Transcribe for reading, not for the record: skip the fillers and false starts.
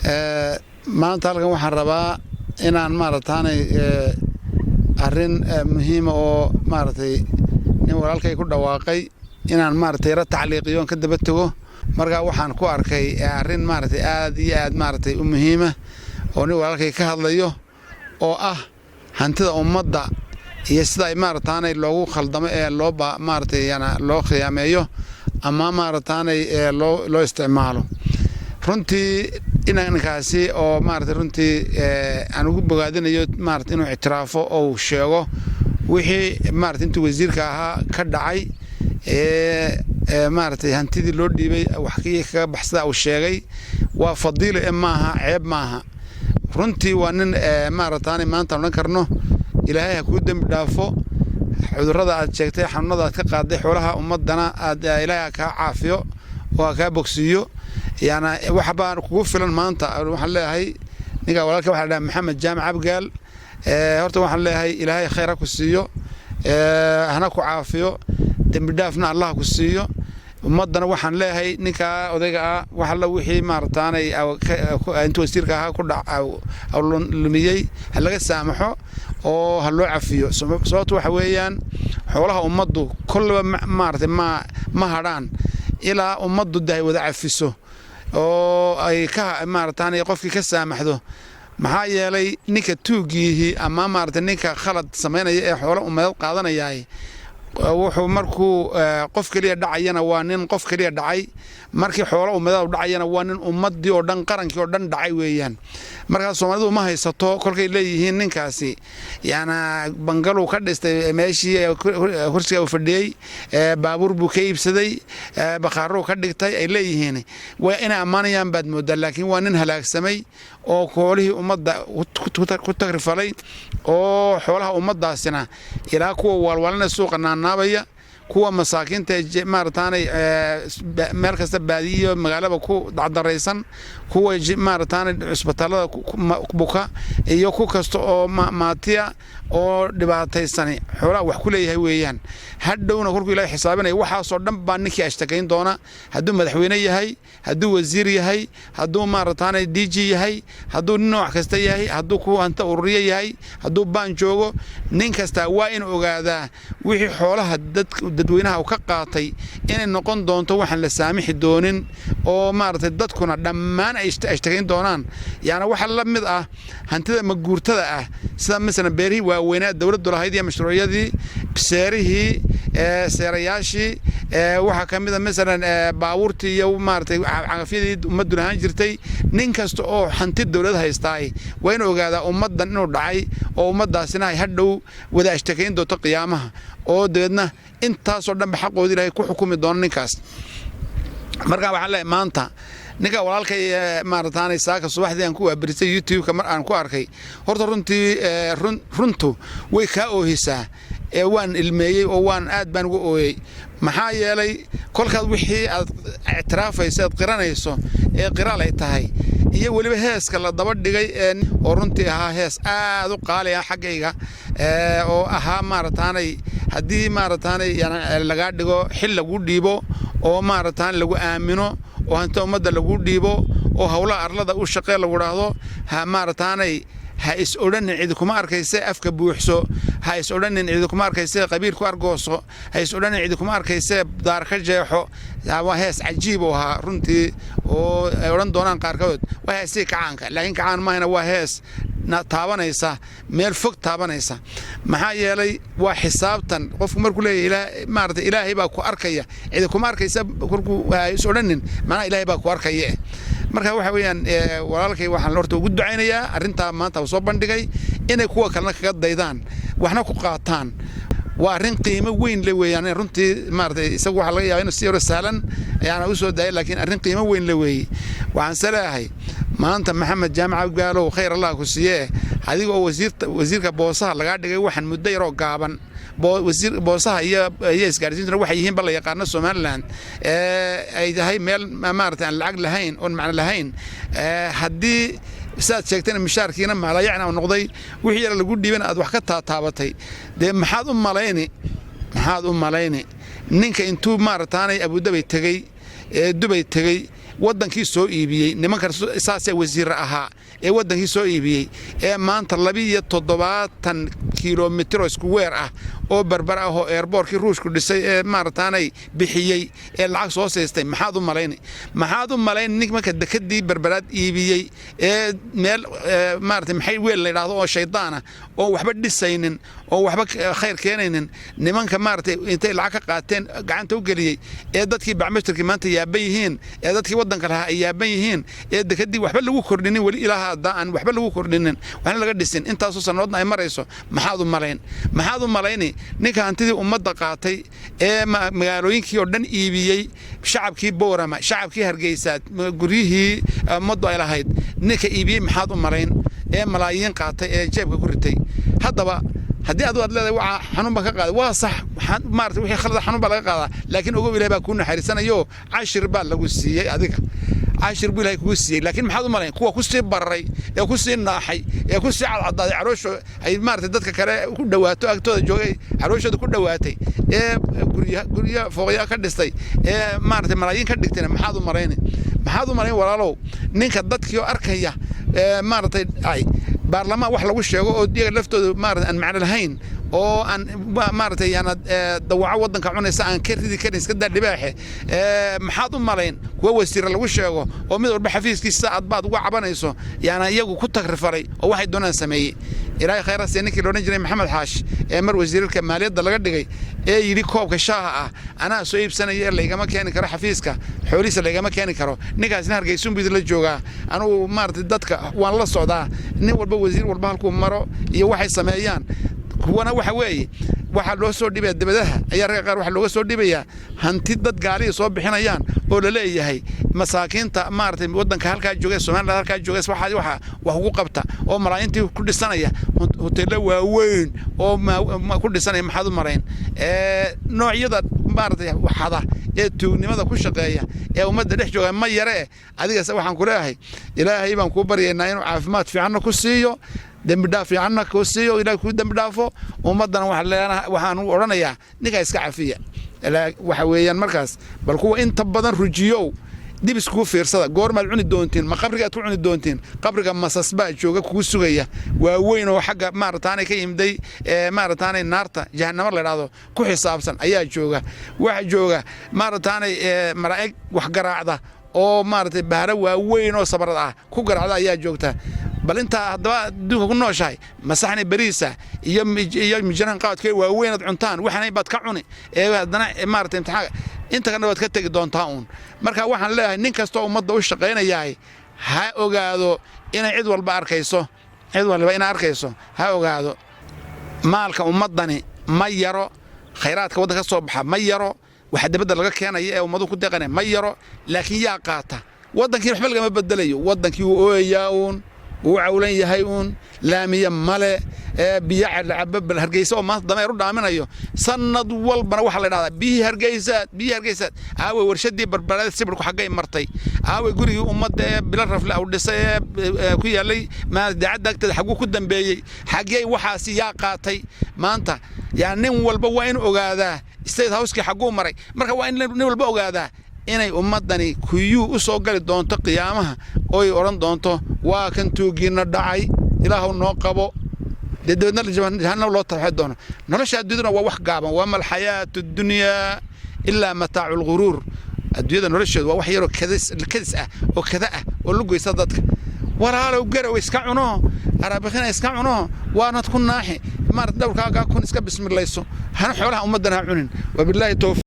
Maanta halkan waxaan rabaa inaan maaragtaanay arrin muhiima oo maaragtay nin walaalkay ku dhawaaqay inaan maaragtay yaro tacliiqiyo on ka daba tego. Markaa waxaan ku arkay arrin maaragtay aad iyo aad maaragtay u muhiima oo nin walaalkay ka hadlayo, oo ah hantida ummadda iyo sida ay maaragtaanay loogu khaldamo ee loo maaragtay yana loo khiyaameeyo ama maaragtaanay loo isticmaalo. Runtii inankaasi oo maaragtay runtii aan ugu bogaadinayo maaragtay inuu ictiraafo oo uu sheego wixii maaragtay intuu wasiirka ahaa ka dhacay ee maaragtay hantidii loo dhiibay wax kii kaga baxsada uu sheegay, waa fadiilo e, maaha ceeb maaha. Runtii waa nin maaragtaanay maanta odhan karno Ilaahay ha kuu dembi dhaafo, cudurrada aad sheegtay, xanuunada aad ka qaaday xoolaha ummaddana aad Ilaahay ha kaa caafiyo oo ha kaa bogsiiyo. Yaana wax baan kugu filan. Maanta waxaan leeyahay ninka walaalka waxa la dhaha Maxamed Jaamac Abgaal, horta waxaan leeyahay Ilaahay khayr ha ku siiyo, hana ku caafiyo, dembi dhaafna Allah ku siiyo. Ummaddana waxaan leeyahay ninkaa odayga ah wax alla wixii maaragtaanay intuu wasiirka ahaa ku lumiyey ha laga saamaxo oo ha loo cafiyo. Sababtu waxa weeyaan xoolaha ummaddu kolleba maaragtay ma hadhaan ilaa ummaddu de ay wada cafiso oo ay ka maaragtaanay qofkii ka saamaxdo. Maxaa yeelay ninka tuugiihi ama maaragtay ninka khalad samaynaya ee xoolo ummadeed qaadanayaay, wuxuu markuu qof keliya dhacayana waa nin qof keliya dhacay, markii xoolo ummadeed dhacayana waa nin ummaddii oo dhan, qarankii oo dhan dhacay weeyaan. Markaa Soomaalidu ma haysato kolkay leeyihiin ninkaasi yaana bangaluu ka dhistay meeshii kursiga uu fadhiyey, baabuur buu ka iibsaday, bakhaaruu ka dhigtay ay leeyihiin, waa inay ammaanayaan baad moodaa, laakiin waa nin halaagsamay oo xoolihii ummadda ku tagrifalay, oo xoolaha ummaddaasina ilaa kuwa waalwaalina suuqa naanaabaya, kuwa masaakiinta maarataanay meel kasta baadiyo magaalaba ku dacdaraysan, kuwa maarataanay cusbitaalada buka iyo ku kasta oo maatiya oo dhibaataysani xoolaha wax ku leeyahay weeyaan. Hadhowna kolkuu Ilahay xisaabinaya waxaasoo dhan baa ninkii ashtakayn doona, hadduu madaxweyne yahay, hadduu wasiir yahay, hadduu maarataanay DG yahay, hadduu nin nooc kasta yahay, hadduu ku hanta ururiye yahay, hadduu baan joogo, nin kastaa waa inuu ogaadaa wixii xoolaha dadweynaha uu ka qaatay inay noqon doonto waxaan la saamixi doonin oo maaragtay dadkuna dhammaan ay ashtakayn doonaan. Yaani waxa la mid ah hantida maguurtada ah, sida masalan beerihii waaweynaa dowladdu lahayd iyo mashruucyadii seerihii, seerayaashii, waxaa ka mid a masalan baabuurtii iyo maaragtay cagafyadii ummaddu lahaan jirtay. Nin kasta oo hanti dowlad haystaay waa inuu ogaadaa ummaddan inuu dhacay oo ummaddaasina ay hadhow wada ashtakayn doonto qiyaamaha, oo dabeedna intaasoo dhanba xaqoodi Ilaahay ku xukumi doono ninkaas. Marka waxaan leeyahay maanta ninka walaalkay maarataanay saaka subaxdii aan ku waabarisay YouTube-ka mar aan ku arkay, horta runtii runtu way kaa oohisaa ee waan ilmeeyey oo waan aad baan uga ooyey. Maxaa yeelay kolkaad wixii aad ictiraafayso, aad qiranayso ee qiraal ay tahay, iyo weliba heeska la daba dhigay oo runtii ahaa hees aad u qaali ah xaggayga, oo ahaa maarataanay haddii maarataanay lagaa dhigo xil lagu dhiibo oo maarataan lagu aamino oo hantida ummadda lagu dhiibo oo howlaha arlada u shaqee lagu dhaahdo, ha maarataanay ha is odhanin cidi kuma arkayse afka buuxso, ha is odhanin cidi kuma arkayse qabiil ku argooso, ha is odhanin cidi kuma arkayse daar ka jeexo. Waa hees cajiib u ahaa runtii oo ay odhan doonaan qaarkood waa heesii kacaanka, laakiin kacaan maahina, waa hees taabanaysa meel fog taabanaysa. Maxaa yeelay waa xisaabtan qofku markuu leeyahay maarata Ilaahay baa ku arkaya, cidi kuma arkaysa kolkuu ha is odhanin, macnaha Ilaahay baa ku arkaya. Marka waxa weeyaan walaalkay waxaan horta ugu ducaynayaa arrintaa maanta uu soo bandhigay inay kuwa kalena kaga daydaan waxna ku qaataan. Waa arrin qiimo weyn le weeyaan runtii. Maaragtay isagu waxaa laga yaaba inuu si yaro sahlan ayaana u soo daayay, laakiin arrin qiimo weyn le weeye. Waxaan se leeyahay maanta Maxamed Jaamac Abgaalow, khayr Allah ku siiyee, adiga oo wasiirka boosaha lagaa dhigay waxaan muddo yaroo gaaban, wasiir boosaha iyo isgaarsiintuna waxay yihiin ba la yaqaano Somaliland ay tahay meel maaragtay aan lacag lahayn oon macno lahayn, haddii sidaad sheegtayna mishaarkiina maalayacna uu noqday, wixii yara lagu dhiibana aad wax ka taataabatay, dee maxaad u malayni, maxaad u malayni ninka intuu maarataanay Abudabay tegey ee Dubay tegey Waddankii soo iibiyey nimankan saasee wasiirra ahaa ee waddankii soo iibiyey ee maanta 72 kilomitir oo isku weer ah oo Berber ah oo airportkii Ruushku dhisay ee maarataanay bixiyey ee lacag soo siistay, maxaad u malayni? Maxaad u malayn nimanka dekadii Berberaad iibiyey ee meel maarata maxay weel la yidhaahdo oo shaydaana oo waxba dhisaynin oo waxba khayr keenaynin, nimanka maaragtay intay lacag ka qaateen gacanta u geliyey ee dadkii bacmashtarkii maanta yaaban yihiin, ee dadkii waddanka lahaa ay yaaban yihiin, ee dekadii waxba lagu kordhinin weli ilaa hadda aan waxba lagu kordhinin, waxna laga dhisin, intaasoo sannadoodna ay marayso, maxaad u malayn? Maxaad u malayni ninka hantidii ummadda qaatay ee magaalooyinkii oo dhan iibiyey, shacabkii Boorama, shacabkii Hargeysaad, guryihii ummaddu ay lahayd ninka iibiyey, maxaad u malayn ee malaayiin qaatay ee jeebka ku ritay? Haddaba haddii adigu aad leedahay waa xanuun baan ka qaaday, waa sax. Maarata wixii khalada xanuun baa laga qaadaa, laakiin ogow, Ilahay baa kuu naxariisanayo, cashir baa lagu siiyey adiga, cashir buu Ilahay kugu siiyey. Laakiin maxaad u malayn kuwa ku sii bararay ee ku sii naaxay ee ku sii cadcadaaday, caloosho ay maarata dadka kale ku dhawaato, agtooda joogay, calooshooda ku dhowaatay, ee gurya fooqya ka dhistay ee maarata malaayiin ka dhigtayna, maxaad u malayni? Maxaad u malayn, walaalow, ninka dadkii oo arkaya maaragtay ay baarlamaan wax lagu sheego oo iyaga laftooda maarata aan macno lahayn oo aan maaragtay yaana dawaco waddanka cunaysa aan ka ridi karin, iska daa dhibaaxe, maxaad u malayn kuwa wasiira lagu sheego oo mid walba xafiiskiisa aad baad uga cabanayso, yaana iyagu ku tagrifalay oo waxay doonaan sameeyey? Ilaahay khayra siiya ninkii la odhan jiray Maxamed Xaash ee mar wasiirka maaliyadda laga dhigay ee yidhi koobka shaaha ah anaa soo iibsanaya ee laygama keeni karo xafiiska, xoolihiisa laygama keeni karo. Ninkaasna Hargeysun buu la joogaa. Anugu maaragtay dadka waan la socdaa, nin walba, wasiir walba halkuu maro iyo waxay sameeyaan. Kuwana waxa weeye waxaa loo soo dhibaya dibadaha ayaa ragga qaar waxaa looga soo dhibayaa hanti dad gaalihii soo bixinayaan oo la leeyahay masaakiinta maaragtay waddanka halkaa jooga, Somaliland halkaa jooga, waxa waxa wax ugu qabta oo malaayintii ku dhisanaya hoteello waaweyn oo ku dhisanaya. Maxaad u marayn noocyada maaragtay waxada ee tuugnimada ku shaqeeya ee ummadda dhex jooga? Ma yare. Adigase waxaan ku leeyahay, Ilaahay baan kuu baryaynaa inuu caafimaad fiicanna ku siiyo, dembi dhaaf fiicanna kuu siiyo, Ilahay kuu dembi dhaafo. Ummaddana waxaan u odhanayaa ninkaa iska cafiya. Waxa weeyaan markaas bal kuwa inta badan rujiyow, dib iskugu fiirsada. Goormaad cuni doontiin? Ma qabrigaad ku cuni doontiin? Qabriga masas baa jooga kugu sugaya waaweyn oo xagga maarataanay ka yimiday maarataanay naarta jahannamo la idhaahdo ku xisaabsan ayaa jooga. Waxa jooga maarataanay malaa'ig wax garaacda oo maaragtay baharo waaweyn oo sabarad ah ku garaacda ayaa joogta. Bal intaa haddaba adduunka ku nooshahay, masaxni bariisa iyo mijirahan qaadka waaweyn aad cuntaan, waxana baad ka cuni ee haddana maaragtay imtixaanka inta kalena waad ka tegi doontaa uun. Marka waxaan leeyahay, nin kastoo ummadda u shaqaynayahay ha ogaado inay cid walba arkayso, cid walba inay arkayso ha ogaado. Maalka ummaddani ma yaro, khayraadka waddanka ka soo baxa ma yaro, waxa dibadda laga keenaya ee ummadu ku deeqanaya ma yaro, laakiin yaa qaata? Waddankii waxba lagama bedelayo. Waddankii wuu ooyayaa uun, wuu cawlan yahay uun, laamiye male, biyo lacabo. Bal Hargeysa oo maanta dameer u dhaaminayo, sanad walbana waxaa la dhahdaa biyihii Hargeysaad, biyihii Hargeysaad. Aaway warshadii Barbarada sibirku xaggay martay? Aaway gurigii ummadda ee Bilo Rafle u dhisay ee ku yaalay daacadda agteeda, xagguu ku dambeeyey? Xaggey waxaasi yaa qaatay maanta? Yaa nin walba waa in ogaadaa State Housekii xagguu maray. Marka waa in nin walba ogaadaa inay ummaddani kuyuu u soo gali doonto qiyaamaha oy odhan doonto waa kan tuugiinna dhacay, Ilaahow noo qabo. Dee dabeedna jahannam loo tarxi doono. Nolosha adduunyaduna waa wax gaaban. وما الحياة الدنيا إلا متاع الغرور. Adduunyada nolosheedu waa wax yaroo kadis kadis ah oo kada ah oo lugoysa dadka. Walaalow, garow iska cuno, araabikina iska cuno, waanad ku naaxi maarata dhowrkaagaa kun iska bismilayso, hana xoolaha ummaddan ha cunin. وبالله التوفيق.